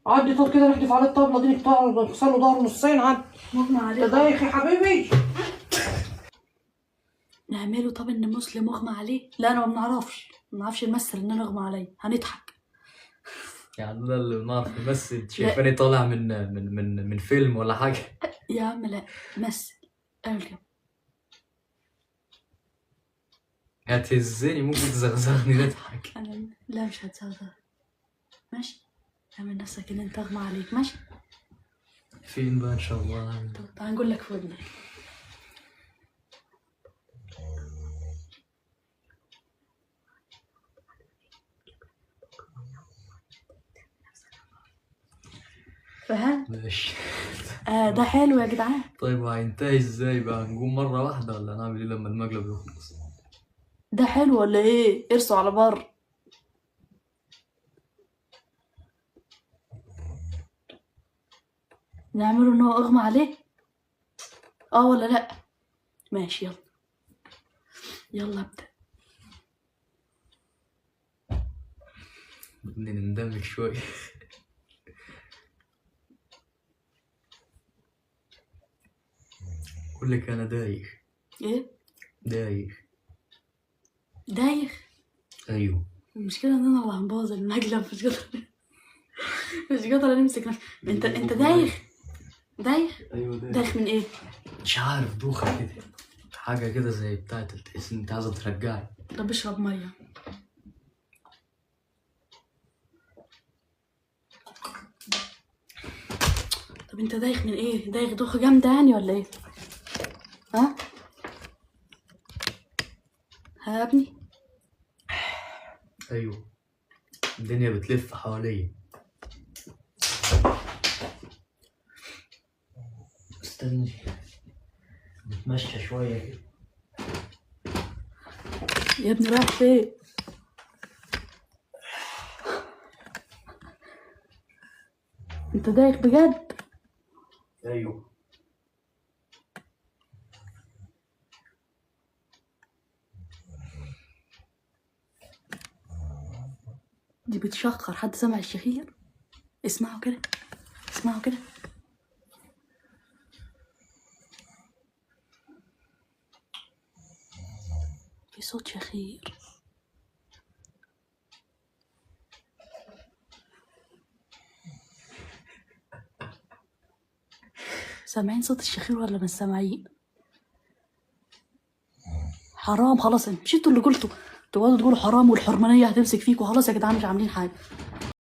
عدي طول كده، نحدف عليه الطبلة دي، نقطعه نكسر له ظهره نصين. عدي. مغمى انت عليه. دايخ يا حبيبي. نعمله طب ان مسلم اغمى عليه؟ لا انا ما بنعرفش، ما بنعرفش نمثل ان انا اغمى عليا، هنضحك. يعني انا اللي بنعرف نمثل؟ شايفاني طالع من فيلم ولا حاجة؟ يا عم لا، مثل، اعمل كده. هتهزني، ممكن تزغزغني نضحك. انا لا مش هتزغزغ. ماشي، اعمل نفسك ان انت اغمى عليك. ماشي. فين بقى ان شاء الله نعمل؟ طب تعال نقول لك في ودنك. فاهم؟ ماشي. آه ده حلو يا جدعان. طيب وهينتهي ازاي بقى؟ هنقوم مرة واحدة ولا هنعمل ايه لما المقلب يخلص؟ ده حلو ولا ايه؟ ارسوا على بر. نعمله ان هو اغمى عليه؟ اه ولا لا؟ ماشي يلا يلا ابدأ. بدنا نندمج شوي. اقول لك انا دايخ. ايه؟ دايخ. دايخ؟ ايوه. المشكلة ان انا اللي هنبوظ المقلب، مش قادرة، مش قادرة نمسك نفسي. انت دايخ؟ دايخ؟ ايوه دايخ. دايخ من ايه؟ مش عارف، دوخة كده، حاجة كده زي بتاعت تحس ان انت عايزة ترجعي. طب اشرب مية. طب انت دايخ من ايه؟ دايخ دوخة جامدة يعني ولا ايه؟ ها؟ ها يا ابني؟ ايوه الدنيا بتلف حواليا. استني نتمشى شوية كده. يا ابني رايح فين؟ انت دايخ بجد؟ ايوه. دي بتشخر، حد سمع الشخير؟ اسمعوا كده، اسمعوا كده. في صوت شخير. سامعين صوت الشخير ولا مش سامعين؟ حرام خلاص، مش انتوا اللي قلتوا تقعدوا تقولوا حرام والحرمانية هتمسك فيكوا؟ خلاص يا جدعان مش عاملين حاجة.